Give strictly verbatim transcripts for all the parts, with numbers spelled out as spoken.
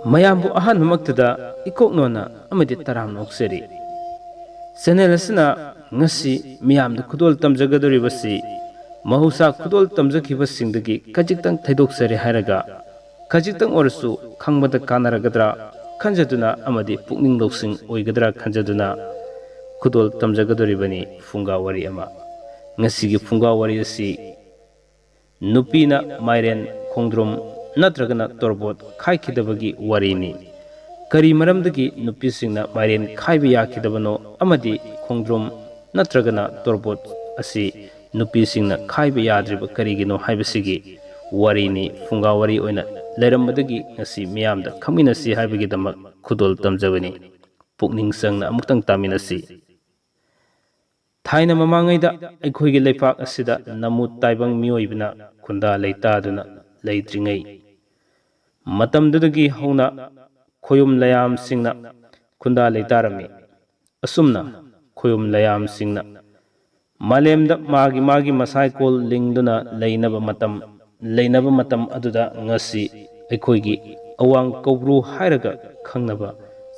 ꯃꯌꯥꯝꯕꯨ ꯑꯍꯥꯟꯕꯃꯛꯇꯗ ꯏꯀꯣꯛ ꯅꯣꯟꯅ ꯑꯃꯗꯤ ꯇꯔꯥꯝꯅ ꯑꯣꯛꯆꯔꯤ꯫ ꯆꯦꯅꯦꯜ ꯑꯁꯤꯅ ꯉꯁꯤ ꯃꯤꯌꯥꯝꯗ ꯈꯨꯗꯣꯜ ꯇꯝꯖꯒꯗꯧꯔꯤꯕꯁꯤ ꯃꯍꯧꯁꯥ ꯈꯨꯗꯣꯜ ꯇꯝꯖꯈꯤꯕꯁꯤꯡꯗꯒꯤ ꯈꯖꯤꯛꯇꯪ ꯊꯩꯗꯣꯛꯆꯔꯦ ꯍꯥꯏꯔꯒ ꯈꯖꯤꯛꯇꯪ ꯑꯣꯏꯔꯁꯨ ꯈꯪꯕꯗ ꯀꯥꯟꯅꯔꯒꯗ꯭ꯔꯥ ꯈꯟꯖꯗꯨꯅ ꯑꯃꯗꯤ ꯄꯨꯛꯅꯤꯡ ꯂꯧꯁꯤꯡ ꯑꯣꯏꯒꯗ꯭ꯔꯥ ꯈꯟꯖꯗꯨꯅ ꯈꯨꯗꯣꯜ ꯇꯝꯖꯒꯗꯧꯔꯤꯕꯅꯤ ꯐꯨꯡꯒꯥ ꯋꯥꯔꯤ ꯑꯃ꯫ ꯉꯁꯤꯒꯤ ꯐꯨꯡꯒꯥ ꯋꯥꯔꯤ ꯑꯁꯤ ꯅꯨꯄꯤꯅ ꯃꯥꯏꯔꯦꯟ, ꯈꯣꯡꯗ꯭ꯔꯨꯝ ꯅꯠꯇ꯭ꯔꯒꯅ ꯇꯣꯔꯕꯣꯠ ꯈꯥꯏꯈꯤꯗꯕꯒꯤ ꯋꯥꯔꯤꯅꯤ꯫ ꯀꯔꯤ ꯃꯔꯝꯗꯒꯤ ꯅꯨꯄꯤꯁꯤꯡꯅ ꯃꯥꯏꯔꯦꯟ ꯈꯥꯏꯕ ꯌꯥꯈꯤꯗꯕꯅꯣ ꯑꯃꯗꯤ ꯈꯣꯡꯗ꯭ꯔꯨꯝ ꯅꯠꯇ꯭ꯔꯒꯅ ꯇꯣꯔꯕꯣꯠ ꯑꯁꯤ ꯅꯨꯄꯤꯁꯤꯡꯅ ꯈꯥꯏꯕ ꯌꯥꯗ꯭ꯔꯤꯕ ꯀꯔꯤꯒꯤꯅꯣ ꯍꯥꯏꯕꯁꯤꯒꯤ ꯋꯥꯔꯤꯅꯤ꯫ ꯐꯨꯡꯒꯥ ꯋꯥꯔꯤ ꯑꯣꯏꯅ ꯂꯩꯔꯝꯕꯗꯒꯤ ꯉꯁꯤ ꯃꯤꯌꯥꯝꯗ ꯈꯪꯃꯤꯟꯅꯁꯤ ꯍꯥꯏꯕꯒꯤꯗꯃꯛ ꯈꯨꯗꯣꯜ ꯇꯝꯖꯕꯅꯤ꯫ ꯄꯨꯛꯅꯤꯡ ꯆꯪꯅ ꯑꯃꯨꯛꯇꯪ ꯇꯥꯃꯤꯟꯅꯁꯤ꯫ ꯊꯥꯏꯅ ꯃꯃꯥꯡꯉꯩꯗ ꯑꯩꯈꯣꯏꯒꯤ ꯂꯩꯄꯥꯛ ꯑꯁꯤꯗ ꯅꯃꯨ ꯇꯥꯏꯕꯪ ꯃꯤꯑꯣꯏꯕꯅ ꯈꯨꯟꯗꯥ ꯂꯩꯇꯥꯗꯨꯅ ꯂꯩꯇ꯭ꯔꯤꯉꯩ ꯃꯇꯝꯗꯨꯗꯒꯤ ꯍꯧꯅ ꯈꯣꯌꯨꯝ ꯂꯌꯥꯝꯁꯤꯡꯅ ꯈꯨꯟꯗꯥ ꯂꯩꯇꯥꯔꯝꯃꯤ꯫ ꯑꯁꯨꯝꯅ ꯈꯣꯌꯨꯝ ꯂꯌꯥꯝꯁꯤꯡꯅ ꯃꯥꯂꯦꯝꯗ ꯃꯥꯒꯤ ꯃꯥꯒꯤ ꯃꯁꯥꯏꯀꯣꯜ ꯂꯤꯡꯗꯨꯅ ꯂꯩꯅꯕ ꯃꯇꯝ, ꯂꯩꯅꯕ ꯃꯇꯝ ꯑꯗꯨꯗ ꯉꯁꯤ ꯑꯩꯈꯣꯏꯒꯤ ꯑꯋꯥꯡ ꯀꯧꯕ꯭ꯔꯨ ꯍꯥꯏꯔꯒ ꯈꯪꯅꯕ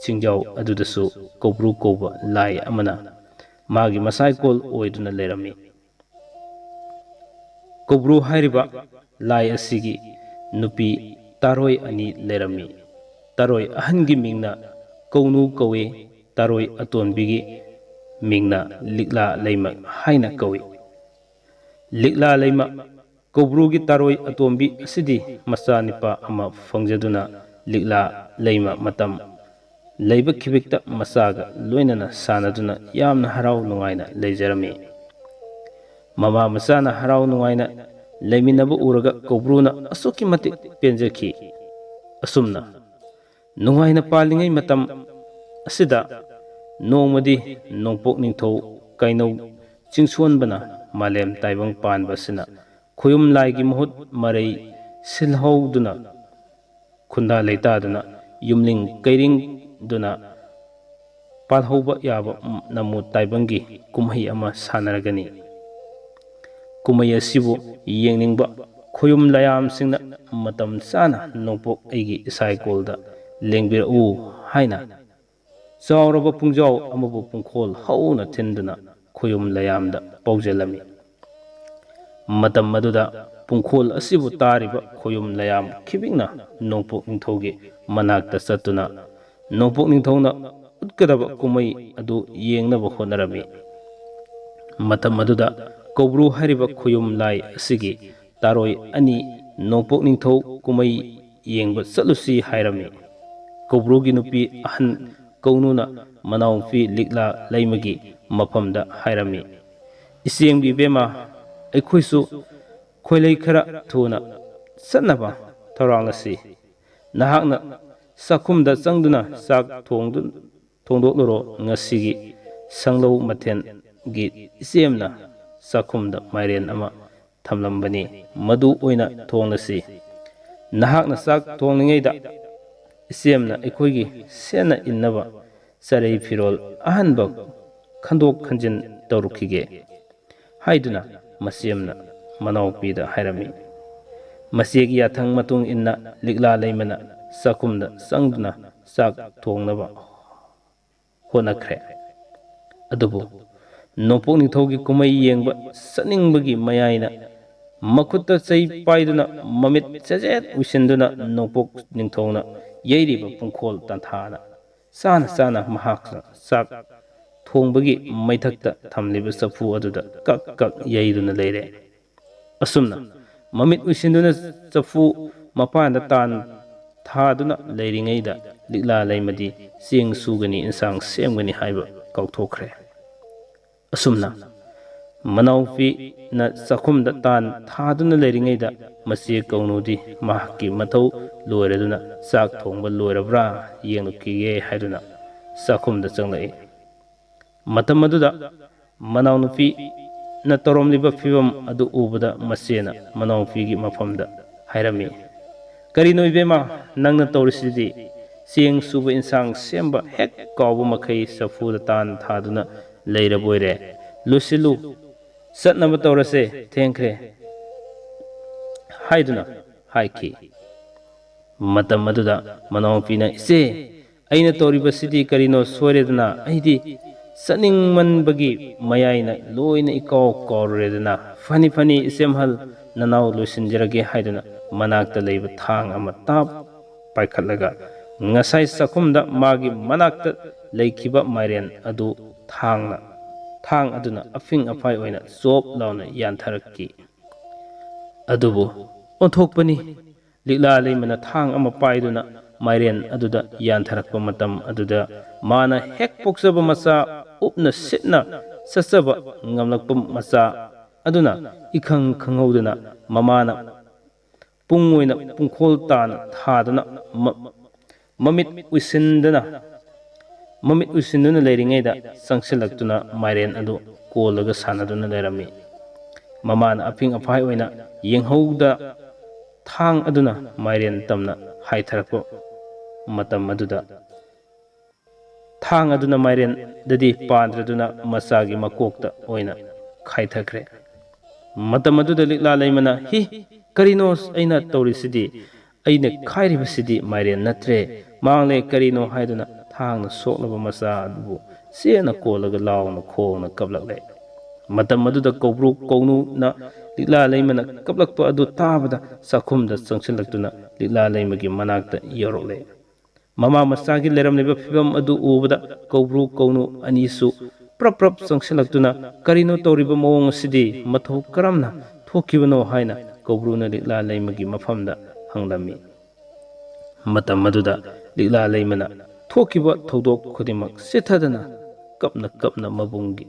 ꯆꯤꯡꯖꯥꯎ ꯑꯗꯨꯗꯁꯨ ꯀꯧꯕ꯭ꯔꯨ ꯀꯧꯕ ꯂꯥꯏ ꯑꯃꯅ ꯃꯥꯒꯤ ꯃꯁꯥꯏꯀꯣꯜ ꯑꯣꯏꯗꯨꯅ ꯂꯩꯔꯝꯃꯤ꯫ ꯀꯧꯕ꯭ꯔꯨ ꯍꯥꯏꯔꯤꯕ ꯂꯥꯏ ꯑꯁꯤꯒꯤ ꯅꯨꯄꯤ ꯇꯥꯔꯣꯏ ꯑꯅꯤ ꯂꯩꯔꯝꯃꯤ꯫ ꯇꯥꯔꯣꯏ ꯑꯍꯟꯒꯤ ꯃꯤꯡꯅ ꯀꯧꯅꯨ ꯀꯧꯏ, ꯇꯥꯔꯣꯏ ꯑꯇꯣꯟꯕꯤꯒꯤ ꯃꯤꯡꯅ ꯂꯤꯛꯂꯥ ꯂꯩꯃ ꯍꯥꯏꯅ ꯀꯧꯏ꯫ ꯂꯤꯛꯂꯥ ꯂꯩꯃ, ꯀꯧꯕ꯭ꯔꯨꯒꯤ ꯇꯥꯔꯣꯏ ꯑꯇꯣꯝꯕꯤ ꯑꯁꯤꯗꯤ ꯃꯆꯥꯅꯤꯄꯥ ꯑꯃ ꯐꯪꯖꯗꯨꯅ ꯂꯤꯛꯂꯥ ꯂꯩꯃ ꯃꯇꯝ ꯂꯩꯕ ꯈꯤꯕꯤꯛꯇ ꯃꯆꯥꯒ ꯂꯣꯏꯅꯅ ꯁꯥꯟꯅꯗꯨꯅ ꯌꯥꯝꯅ ꯍꯔꯥꯎ ꯅꯨꯡꯉꯥꯏꯅ ꯂꯩꯖꯔꯝꯃꯤ꯫ ꯃꯃꯥ ꯃꯆꯥꯅ ꯍꯔꯥꯎ ꯅꯨꯡꯉꯥꯏꯅ ꯂꯩꯃꯤꯟꯅꯕ ꯎꯔꯒ ꯀꯧꯕ꯭ꯔꯨꯅ ꯑꯁꯨꯛꯀꯤ ꯃꯇꯤꯛ ꯄꯦꯟꯖꯈꯤ꯫ ꯑꯁꯨꯝꯅ ꯅꯨꯡꯉꯥꯏꯅ ꯄꯥꯜꯂꯤꯉꯩ ꯃꯇꯝ ꯑꯁꯤꯗ ꯅꯣꯡꯃꯗꯤ ꯅꯣꯡꯄꯣꯛ ꯅꯤꯡꯊꯧ ꯀꯩꯅꯧ ꯆꯤꯡꯁꯣꯟꯕꯅ ꯃꯥꯂꯦꯝ ꯇꯥꯏꯕꯪ ꯄꯥꯟꯕ ꯑꯁꯤꯅ ꯈꯣꯌꯨꯝ ꯂꯥꯏꯒꯤ ꯃꯍꯨꯠ ꯃꯔꯩ ꯁꯤꯜꯍꯧꯗꯨꯅ ꯈꯨꯟꯗꯥ ꯂꯩꯇꯥꯗꯨꯅ ꯌꯨꯝꯂꯤꯡ ꯀꯩꯔꯤꯡꯗꯨꯅ ꯄꯥꯜꯍꯧꯕ ꯌꯥꯕ ꯅꯃꯨ ꯇꯥꯏꯕꯪꯒꯤ ꯀꯨꯝꯍꯩ ꯑꯃ ꯁꯥꯟꯅꯔꯒꯅꯤ꯫ ꯀꯨꯝꯍꯩ ꯑꯁꯤꯕꯨ ꯌꯦꯡꯅꯤꯡꯕ ꯈꯣꯌꯨꯝ ꯂꯌꯥꯝꯁꯤꯡꯅ ꯃꯇꯝ ꯆꯥꯅ ꯅꯣꯡꯄꯣꯛ ꯑꯩꯒꯤ ꯏꯁꯥꯏꯀꯣꯜꯗ ꯂꯦꯡꯕꯤꯔꯛꯎ" ꯍꯥꯏꯅ ꯆꯥꯎꯔꯕ ꯄꯨꯡꯖꯥꯎ ꯑꯃꯕꯨ ꯄꯨꯡꯈꯣꯜ ꯍꯧꯅ ꯊꯤꯟꯗꯨꯅ ꯈꯣꯌꯨꯝ ꯂꯌꯥꯝꯗ ꯄꯥꯎꯖꯦꯜꯂꯝꯃꯤ꯫ ꯃꯇꯝ ꯑꯗꯨꯗ ꯄꯨꯡꯈꯣꯜ ꯑꯁꯤꯕꯨ ꯇꯥꯔꯤꯕ ꯈꯣꯌꯨꯝ ꯂꯌꯥꯝ ꯈꯤꯕꯤꯛꯅ ꯅꯣꯡꯄꯣꯛ ꯅꯤꯡꯊꯧꯒꯤ ꯃꯅꯥꯛꯇ ꯆꯠꯇꯨꯅ ꯅꯣꯡꯄꯣꯛ ꯅꯤꯡꯊꯧꯅ ꯎꯠꯀꯗꯕ ꯀꯨꯝꯍꯩ ꯑꯗꯨ ꯌꯦꯡꯅꯕ ꯍꯣꯠꯅꯔꯝꯃꯤ꯫ ꯃꯇꯝ ꯑꯗꯨꯗ ꯀꯧꯕ꯭ꯔꯨ ꯍꯥꯏꯔꯤꯕ ꯈꯣꯌꯨꯝ ꯂꯥꯏ ꯑꯁꯤꯒꯤ ꯇꯥꯔꯣꯏ ꯑꯅꯤ ꯅꯣꯡꯄꯣꯛ ꯅꯤꯡꯊꯧ ꯀꯨꯝꯍꯩ ꯌꯦꯡꯕ ꯆꯠꯂꯨꯁꯤ ꯍꯥꯏꯔꯝꯃꯤ꯫ ꯀꯧꯕ꯭ꯔꯨꯒꯤ ꯅꯨꯄꯤ ꯑꯍꯟ ꯀꯧꯅꯨꯅ ꯃꯅꯥꯎꯅꯨꯄꯤ ꯂꯤꯛꯂꯥ ꯂꯩꯃꯒꯤ ꯃꯐꯝꯗ ꯍꯥꯏꯔꯝꯃꯤ, "ꯏꯆꯦꯝꯒꯤ ꯏꯕꯦꯝꯃ, ꯑꯩꯈꯣꯏꯁꯨ ꯈꯣꯏꯂꯩ ꯈꯔ ꯊꯨꯅ ꯆꯠꯅꯕ ꯊꯧꯔꯥꯡꯂꯁꯤ꯫ ꯅꯍꯥꯛꯅ ꯆꯥꯛꯈꯨꯝꯗ ꯆꯪꯗꯨꯅ ꯆꯥꯛ ꯊꯣꯡꯗꯨ-, ꯊꯣꯡꯗꯣꯛꯂꯨꯔꯣ꯫ ꯉꯁꯤꯒꯤ ꯁꯪꯂꯧ ꯃꯊꯦꯜꯒꯤ ꯏꯆꯦꯝꯅ ꯆꯥꯛꯈꯨꯝꯗ ꯃꯥꯏꯔꯦꯟ ꯑꯃ ꯊꯝꯂꯝꯕꯅꯤ, ꯃꯗꯨ ꯑꯣꯏꯅ ꯊꯣꯡꯂꯁꯤ꯫ ꯅꯍꯥꯛꯅ ꯆꯥꯛ ꯊꯣꯡꯂꯤꯉꯩꯗ ꯏꯆꯦꯝꯅ ꯑꯩꯈꯣꯏꯒꯤ ꯁꯦꯠꯅ ꯏꯟꯅꯕ ꯆꯔꯩ ꯐꯤꯔꯣꯜ ꯑꯍꯟꯕ ꯈꯟꯗꯣꯛ ꯈꯟꯖꯤꯟ ꯇꯧꯔꯨꯈꯤꯒꯦ" ꯍꯥꯏꯗꯨꯅ ꯃꯆꯦꯝꯅ ꯃꯅꯥꯎꯄꯤꯗ ꯍꯥꯏꯔꯝꯃꯤ꯫ ꯃꯆꯦꯒꯤ ꯌꯥꯊꯪ ꯃꯇꯨꯡ ꯏꯟꯅ ꯂꯤꯛꯂꯥ ꯂꯩꯃꯅ ꯆꯥꯛꯈꯨꯝꯗ ꯆꯪꯗꯨꯅ ꯆꯥꯛ ꯊꯣꯡꯅꯕ ꯍꯣꯠꯅꯈ꯭ꯔꯦ꯫ ꯑꯗꯨꯕꯨ ꯅꯣꯡꯄꯣꯛ ꯅꯤꯡꯊꯧꯒꯤ ꯀꯨꯝꯍꯩ ꯌꯦꯡꯕ ꯆꯠꯅꯤꯡꯕꯒꯤ ꯃꯌꯥꯏꯅ ꯃꯈꯨꯠꯇ ꯆꯩ ꯄꯥꯏꯗꯨꯅ ꯃꯃꯤꯠ ꯆꯦꯖꯦꯠ ꯎꯏꯁꯤꯟꯗꯨꯅ ꯅꯣꯡꯄꯣꯛ ꯅꯤꯡꯊꯧꯅ ꯌꯩꯔꯤꯕ ꯄꯨꯡꯈꯣꯜ ꯇꯟꯊꯥꯅ ꯆꯥꯅ ꯆꯥꯅ ꯃꯍꯥꯛꯅ ꯆꯥꯛ ꯊꯣꯡꯕꯒꯤ ꯃꯩꯊꯛꯇ ꯊꯝꯂꯤꯕ ꯆꯐꯨ ꯑꯗꯨꯗ ꯀꯛ ꯀꯛ ꯌꯩꯗꯨꯅ ꯂꯩꯔꯦ꯫ ꯑꯁꯨꯝꯅ ꯃꯃꯤꯠ ꯎꯏꯁꯤꯟꯗꯨꯅ ꯆꯐꯨ ꯃꯄꯥꯟꯗ ꯇꯥꯟ ꯊꯥꯗꯨꯅ ꯂꯩꯔꯤꯉꯩꯗ ꯂꯤꯛꯂꯥ ꯂꯩꯃꯗꯤ ꯆꯦꯡ ꯁꯨꯒꯅꯤ, ꯏꯟꯁꯥꯡ ꯁꯦꯝꯒꯅꯤ ꯍꯥꯏꯕ ꯀꯥꯎꯊꯣꯛꯈ꯭ꯔꯦ꯫ ꯑꯁꯨꯝꯅ ꯃꯅꯥꯎꯄꯤꯅ ꯆꯥꯛꯈꯨꯝꯗ ꯇꯥꯟ ꯊꯥꯗꯨꯅ ꯂꯩꯔꯤꯉꯩꯗ ꯃꯆꯦ ꯀꯧꯅꯨꯗꯤ ꯃꯍꯥꯛꯀꯤ ꯃꯊꯧ ꯂꯣꯏꯔꯗꯨꯅ ꯆꯥꯛ ꯊꯣꯡꯕ ꯂꯣꯏꯔꯕ꯭ꯔꯥ ꯌꯦꯡꯂꯨꯈꯤꯒꯦ ꯍꯥꯏꯗꯨꯅ ꯆꯥꯛꯈꯨꯝꯗ ꯆꯪꯂꯛꯏ꯫ ꯃꯇꯝ ꯑꯗꯨꯗ ꯃꯅꯥꯎꯅꯨꯄꯤꯅ ꯇꯧꯔꯝꯂꯤꯕ ꯐꯤꯕꯝ ꯑꯗꯨ ꯎꯕꯗ ꯃꯆꯦꯅ ꯃꯅꯥꯎꯅꯨꯄꯤꯒꯤ ꯃꯐꯝꯗ ꯍꯥꯏꯔꯝꯃꯤ, "ꯀꯔꯤꯅꯣ ꯏꯕꯦꯝꯃ, ꯅꯪꯅ ꯇꯧꯔꯤꯁꯤꯗꯤ? ꯆꯦꯡ ꯁꯨꯕ, ꯏꯟꯁꯥꯡ ꯁꯦꯝꯕ ꯍꯦꯛ ꯀꯥꯎꯕ ꯃꯈꯩ ꯆꯐꯨꯗ ꯇꯥꯟ ꯊꯥꯗꯨꯅ ꯂꯩꯔꯕꯣꯏꯔꯦ꯫ ꯂꯣꯏꯁꯤꯜꯂꯨ, ꯆꯠꯅꯕ ꯇꯧꯔꯁꯦ, ꯊꯦꯡꯈ꯭ꯔꯦ" ꯍꯥꯏꯗꯨꯅ ꯍꯥꯏꯈꯤ꯫ ꯃꯇꯝ ꯑꯗꯨꯗ ꯃꯅꯥꯎꯅꯨꯄꯤꯅ, "ꯏꯆꯦ, ꯑꯩꯅ ꯇꯧꯔꯤꯕꯁꯤꯗꯤ ꯀꯔꯤꯅꯣ ꯁꯣꯏꯔꯦꯗꯅ? ꯑꯩꯗꯤ ꯆꯠꯅꯤꯡꯃꯟꯕꯒꯤ ꯃꯌꯥꯏꯅ ꯂꯣꯏꯅ ꯏꯀꯥꯎ ꯀꯥꯎꯔꯨꯔꯦꯗꯅ꯫ ꯐꯅꯤ, ꯐꯅꯤ, ꯏꯆꯦꯝꯍꯜ, ꯅꯅꯥꯎ ꯂꯣꯏꯁꯤꯟꯖꯔꯒꯦ" ꯍꯥꯏꯗꯨꯅ ꯃꯅꯥꯛꯇ ꯂꯩꯕ ꯊꯥꯡ ꯑꯃ ꯇꯥꯞ ꯄꯥꯏꯈꯠꯂꯒ ꯉꯁꯥꯏ ꯆꯥꯛꯈꯨꯝꯗ ꯃꯥꯒꯤ ꯃꯅꯥꯛꯇ ꯂꯩꯈꯤꯕ ꯃꯥꯏꯔꯦꯟ ꯑꯗꯨ ꯊꯥꯡꯅ, ꯊꯥꯡ ꯑꯗꯨꯅ ꯑꯐꯤꯡ ꯑꯐꯥꯏ ꯑꯣꯏꯅ ꯆꯣꯞ ꯂꯥꯎꯅ ꯌꯥꯟꯊꯔꯛꯈꯤ꯫ ꯑꯗꯨꯕꯨ ꯑꯣꯟꯊꯣꯛꯄꯅꯤ, ꯂꯤꯛꯂꯥ ꯂꯩꯃꯅ ꯊꯥꯡ ꯑꯃ ꯄꯥꯏꯗꯨꯅ ꯃꯥꯏꯔꯦꯟ ꯑꯗꯨꯗ ꯌꯥꯟꯊꯔꯛꯄ ꯃꯇꯝ ꯑꯗꯨꯗ, ꯃꯥꯅ ꯍꯦꯛ ꯄꯣꯛꯆꯕ ꯃꯆꯥ, ꯎꯞꯅ ꯁꯤꯠꯅ ꯆꯠꯆꯕ ꯉꯝꯂꯛꯄ ꯃꯆꯥ ꯑꯗꯨꯅ ꯏꯈꯪ ꯈꯪꯍꯧꯗꯅ ꯃꯃꯥꯅ ꯄꯨꯡ ꯑꯣꯏꯅ ꯄꯨꯡꯈꯣꯜ ꯇꯥꯅ ꯊꯥꯗꯨꯅ ꯃ-, ꯃꯃꯤꯠ ꯎꯏꯁꯤꯟꯗꯅ, ꯃꯃꯤꯠ ꯎꯏꯁꯤꯟꯗꯨꯅ ꯂꯩꯔꯤꯉꯩꯗ ꯆꯪꯁꯤꯜꯂꯛꯇꯨꯅ ꯃꯥꯏꯔꯦꯟ ꯑꯗꯨ ꯀꯣꯜꯂꯒ ꯁꯥꯟꯅꯗꯨꯅ ꯂꯩꯔꯝꯃꯤ꯫ ꯃꯃꯥꯅ ꯑꯐꯤꯡ ꯑꯐꯥꯏ ꯑꯣꯏꯅ ꯌꯦꯡꯍꯧꯗ ꯊꯥꯡ ꯑꯗꯨꯅ ꯃꯥꯏꯔꯦꯟ ꯇꯝꯅ ꯍꯥꯏꯊꯔꯛꯄ ꯃꯇꯝ ꯑꯗꯨꯗ, ꯊꯥꯡ ꯑꯗꯨꯅ ꯃꯥꯏꯔꯦꯟꯗꯗꯤ ꯄꯥꯟꯗ꯭ꯔꯗꯨꯅ ꯃꯆꯥꯒꯤ ꯃꯀꯣꯛꯇ ꯑꯣꯏꯅ ꯈꯥꯏꯊꯈ꯭ꯔꯦ꯫ ꯃꯇꯝ ꯑꯗꯨꯗ ꯂꯤꯛꯂꯥ ꯂꯩꯃꯅ, "ꯍꯤ, ꯀꯔꯤꯅꯣ ꯑꯩꯅ ꯇꯧꯔꯤꯁꯤꯗꯤ? ꯑꯩꯅ ꯈꯥꯏꯔꯤꯕꯁꯤꯗꯤ ꯃꯥꯏꯔꯦꯟ ꯅꯠꯇ꯭ꯔꯦ, ꯃꯥꯡꯂꯦ, ꯀꯔꯤꯅꯣ?" ꯍꯥꯏꯗꯨꯅ ꯊꯥꯡꯅ ꯁꯣꯛꯂꯕ ꯃꯆꯥ ꯑꯗꯨꯕꯨ ꯆꯦꯠꯅ ꯀꯣꯜꯂꯒ ꯂꯥꯎꯅ ꯈꯣꯡꯅ ꯀꯞꯂꯛꯂꯦ꯫ ꯃꯇꯝ ꯑꯗꯨꯗ ꯀꯧꯕ꯭ꯔꯨ ꯀꯧꯅꯨꯅ ꯂꯤꯛꯂꯥ ꯂꯩꯃꯅ ꯀꯞꯂꯛꯄ ꯑꯗꯨ ꯇꯥꯕꯗ ꯆꯥꯛꯈꯨꯝꯗ ꯆꯪꯁꯤꯜꯂꯛꯇꯨꯅ ꯂꯤꯛꯂꯥ ꯂꯩꯃꯒꯤ ꯃꯅꯥꯛꯇ ꯌꯧꯔꯛꯂꯦ꯫ ꯃꯃꯥ ꯃꯆꯥꯒꯤ ꯂꯩꯔꯝꯂꯤꯕ ꯐꯤꯕꯝ ꯑꯗꯨ ꯎꯕꯗ ꯀꯧꯕ꯭ꯔꯨ ꯀꯧꯅꯨ ꯑꯅꯤꯁꯨ ꯄ꯭ꯔꯞ ꯄ꯭ꯔꯞ ꯆꯪꯁꯤꯜꯂꯛꯇꯨꯅ, "ꯀꯔꯤꯅꯣ ꯇꯧꯔꯤꯕ ꯃꯑꯣꯡ ꯑꯁꯤꯗꯤ? ꯃꯊꯧ ꯀꯔꯝꯅ ꯊꯣꯛꯈꯤꯕꯅꯣ?" ꯍꯥꯏꯅ ꯀꯧꯕ꯭ꯔꯨꯅ ꯂꯤꯛꯂꯥ ꯂꯩꯃꯒꯤ ꯃꯐꯝꯗ ꯍꯪꯂꯝꯃꯤ꯫ ꯃꯇꯝ ꯑꯗꯨꯗ ꯂꯤꯛꯂꯥ ꯂꯩꯃꯅ ꯊꯣꯛꯈꯤꯕ ꯊꯧꯗꯣꯛ ꯈꯨꯗꯤꯡꯃꯛ ꯆꯤꯊꯗꯅ ꯀꯞꯅ ꯀꯞꯅ ꯃꯕꯨꯡꯒꯤ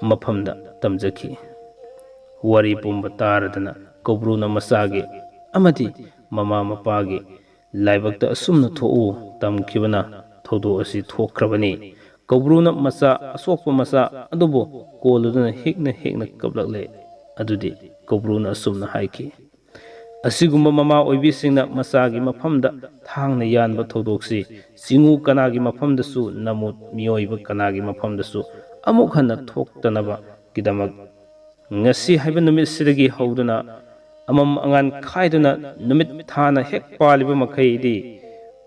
ꯃꯐꯝꯗ ꯇꯝꯖꯈꯤ꯫ ꯋꯥꯔꯤ ꯄꯨꯝꯕ ꯇꯥꯔꯗꯅ ꯀꯧꯕ꯭ꯔꯨꯅ ꯃꯆꯥꯒꯤ ꯑꯃꯗꯤ ꯃꯃꯥ ꯃꯄꯥꯒꯤ ꯂꯥꯏꯕꯛꯇ ꯑꯁꯨꯝꯅ ꯊꯣꯛꯎ ꯇꯝꯈꯤꯕꯅ ꯊꯧꯗꯣꯛ ꯑꯁꯤ ꯊꯣꯛꯈ꯭ꯔꯕꯅꯤ꯫ ꯀꯧꯕ꯭ꯔꯨꯅ ꯃꯆꯥ, ꯑꯁꯣꯛꯄ ꯃꯆꯥ ꯑꯗꯨꯕꯨ ꯀꯣꯜꯂꯗꯨꯅ ꯍꯤꯛꯅ ꯍꯤꯛꯅ ꯀꯞꯂꯛꯂꯦ꯫ ꯑꯗꯨꯗꯤ ꯀꯧꯕ꯭ꯔꯨꯅ ꯑꯁꯨꯝꯅ ꯍꯥꯏꯈꯤ, "ꯑꯁꯤꯒꯨꯝꯕ ꯃꯃꯥ ꯑꯣꯏꯕꯤꯁꯤꯡꯅ ꯃꯆꯥꯒꯤ ꯃꯐꯝꯗ ꯊꯥꯡꯅ ꯌꯥꯟꯕ ꯊꯧꯗꯣꯛꯁꯤ ꯆꯤꯉꯨ ꯀꯅꯥꯒꯤ ꯃꯐꯝꯗꯁꯨ, ꯅꯃꯨ ꯃꯤꯑꯣꯏꯕ ꯀꯅꯥꯒꯤ ꯃꯐꯝꯗꯁꯨ ꯑꯃꯨꯛ ꯍꯟꯅ ꯊꯣꯛꯇꯅꯕꯒꯤꯗꯃꯛ ꯉꯁꯤ ꯍꯥꯏꯕ ꯅꯨꯃꯤꯠꯁꯤꯗꯒꯤ ꯍꯧꯗꯨꯅ ꯑꯃꯝ ꯑꯉꯥꯟ ꯈꯥꯏꯗꯨꯅ ꯅꯨꯃꯤꯠ ꯊꯥꯅ ꯍꯦꯛ ꯄꯥꯜꯂꯤꯕ ꯃꯈꯩꯗꯤ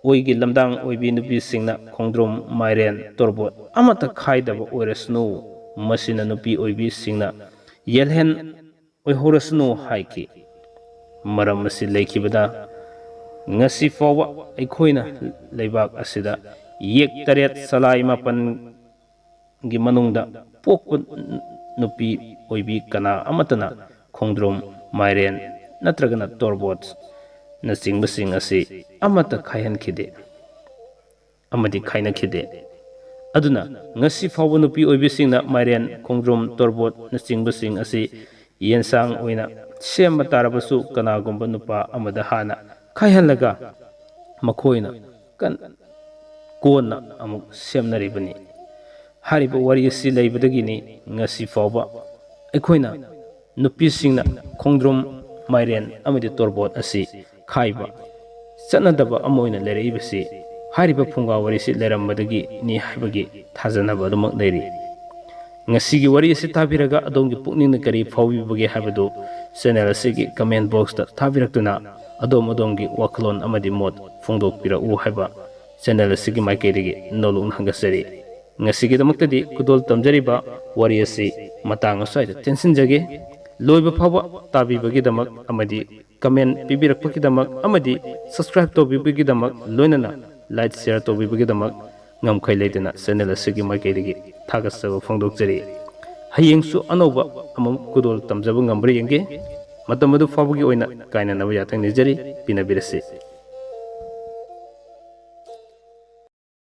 ꯑꯣꯏꯒꯤ ꯂꯝꯗꯥꯡ ꯑꯣꯏꯕꯤ ꯅꯨꯄꯤꯁꯤꯡꯅ ꯈꯣꯡꯗ꯭ꯔꯨꯝ, ꯃꯥꯏꯔꯦꯟ, ꯇꯣꯔꯕꯣꯠ ꯑꯃꯠꯇ ꯈꯥꯏꯗꯕ ꯑꯣꯏꯔꯁꯅꯨ, ꯃꯁꯤꯅ ꯅꯨꯄꯤ ꯑꯣꯏꯕꯤꯁꯤꯡꯅ ꯌꯦꯜꯍꯦꯟ ꯑꯣꯏꯍꯧꯔꯁꯅꯨ ꯍꯥꯏꯈꯤ꯫ ꯃꯔꯝ ꯑꯁꯤ ꯂꯩꯈꯤꯕꯗ ꯉꯁꯤ ꯐꯥꯎꯕ ꯑꯩꯈꯣꯏꯅ ꯂꯩꯕꯥꯛ ꯑꯁꯤꯗ ꯌꯦꯛ ꯇꯔꯦꯠ ꯁꯂꯥꯏ ꯃꯥꯄꯟꯒꯤ ꯃꯅꯨꯡꯗ ꯄꯣꯛꯄ ꯅꯨꯄꯤ ꯑꯣꯏꯕꯤ ꯀꯅꯥ ꯑꯃꯠꯇꯅ ꯈꯣꯡꯗ꯭ꯔꯨꯝ, ꯃꯥꯏꯔꯦꯟ ꯅꯠꯇ꯭ꯔꯒꯅ ꯇꯣꯔꯕꯣꯠꯅꯆꯤꯡꯕꯁꯤꯡ ꯑꯁꯤ ꯑꯃꯠꯇ ꯈꯥꯏꯍꯟꯈꯤꯗꯦ ꯑꯃꯗꯤ ꯈꯥꯏꯅꯈꯤꯗꯦ꯫ ꯑꯗꯨꯅ ꯉꯁꯤ ꯐꯥꯎꯕ ꯅꯨꯄꯤ ꯑꯣꯏꯕꯤꯁꯤꯡꯅ ꯃꯥꯏꯔꯦꯟ, ꯈꯣꯡꯗ꯭ꯔꯨꯝ, ꯇꯣꯔꯕꯣꯠꯅꯆꯤꯡꯕꯁꯤꯡ ꯑꯁꯤ ꯌꯦꯟꯁꯥꯡ ꯑꯣꯏꯅ ꯁꯦꯝꯕ ꯇꯥꯔꯕꯁꯨ ꯀꯅꯥꯒꯨꯝꯕ ꯅꯨꯄꯥ ꯑꯃꯗ ꯍꯥꯟꯅ ꯈꯥꯏꯍꯜꯂꯒ ꯃꯈꯣꯏꯅ ꯀꯟ-, ꯀꯣꯟꯅ ꯑꯃꯨꯛ ꯁꯦꯝꯅꯔꯤꯕꯅꯤ꯫ ꯍꯥꯏꯔꯤꯕ ꯋꯥꯔꯤ ꯑꯁꯤ ꯂꯩꯕꯗꯒꯤꯅꯤ ꯉꯁꯤ ꯐꯥꯎꯕ ꯑꯩꯈꯣꯏꯅ ꯅꯨꯄꯤꯁꯤꯡꯅ ꯈꯣꯡꯗ꯭ꯔꯨꯝ, ꯃꯥꯏꯔꯦꯟ ꯑꯃꯗꯤ ꯇꯣꯔꯕꯣꯠ ꯑꯁꯤ ꯈꯥꯏꯕ ꯆꯠꯅꯗꯕ ꯑꯃ ꯑꯣꯏꯅ ꯂꯩꯔꯛꯏꯕꯁꯤ ꯍꯥꯏꯔꯤꯕ ꯐꯨꯡꯒꯥ ꯋꯥꯔꯤꯁꯤ ꯂꯩꯔꯝꯕꯗꯒꯤꯅꯤ ꯍꯥꯏꯕꯒꯤ ꯊꯥꯖꯅꯕ ꯑꯗꯨꯃꯛ ꯂꯩꯔꯤ꯫ ꯉꯁꯤꯒꯤ ꯋꯥꯔꯤ ꯑꯁꯤ ꯇꯥꯕꯤꯔꯒ ꯑꯗꯣꯝꯒꯤ ꯄꯨꯛꯅꯤꯡꯅ ꯀꯔꯤ ꯐꯥꯎꯕꯤꯕꯒꯦ ꯍꯥꯏꯕꯗꯨ channel ꯑꯁꯤꯒꯤ comment box ꯇ ꯊꯥꯕꯤꯔꯛꯇꯨꯅ ꯑꯗꯣꯝ ꯑꯗꯣꯝꯒꯤ ꯋꯥꯈꯜꯂꯣꯟ ꯑꯃꯗꯤ ꯃꯣꯠ ꯐꯣꯡꯗꯣꯛꯄꯤꯔꯛꯎ ꯍꯥꯏꯕ channel ꯑꯁꯤꯒꯤ ꯃꯥꯏꯀꯩꯗꯒꯤ ꯅꯧꯂꯨꯛꯅ ꯍꯪꯒꯠꯆꯔꯤ꯫ ꯉꯁꯤꯒꯤꯗꯃꯛꯇꯗꯤ ꯈꯨꯗꯣꯜ ꯇꯝꯖꯔꯤꯕ ꯋꯥꯔꯤ ꯑꯁꯤ ꯃꯇꯥꯡ ꯑꯁ꯭ꯋꯥꯏꯗ ꯇꯦꯟꯁꯤꯟꯖꯒꯦ꯫ ꯂꯣꯏꯕ ꯐꯥꯎꯕ ꯇꯥꯕꯤꯕꯒꯤꯗꯃꯛ ꯑꯃꯗꯤ comment ꯄꯤꯕꯤꯔꯛꯄꯒꯤꯗꯃꯛ ꯑꯃꯗꯤ subscribe ꯇꯧꯕꯤꯕꯒꯤꯗꯃꯛ, ꯂꯣꯏꯅꯅ like, share ꯇꯧꯕꯤꯕꯒꯤꯗꯃꯛ ꯉꯝꯈꯩ ꯂꯩꯇꯅ channel ꯑꯁꯤꯒꯤ ꯃꯥꯏꯀꯩꯗꯒꯤ ꯊꯥꯒꯠꯆꯕ ꯐꯣꯡꯗꯣꯛꯆꯔꯤ꯫ ꯍꯌꯦꯡꯁꯨ ꯑꯅꯧꯕ ꯑꯃꯨꯛ ꯈꯨꯗꯣꯜ ꯇꯝꯖꯕ ꯉꯝꯕ꯭ꯔꯥ ꯌꯦꯡꯒꯦ꯫ ꯃꯇꯝ ꯑꯗꯨ ꯐꯥꯎꯕꯒꯤ ꯑꯣꯏꯅ ꯀꯥꯏꯅꯅꯕ ꯌꯥꯊꯪ ꯅꯤꯖꯔꯤ꯫ ꯄꯤꯅꯕꯤꯔꯁꯤ꯫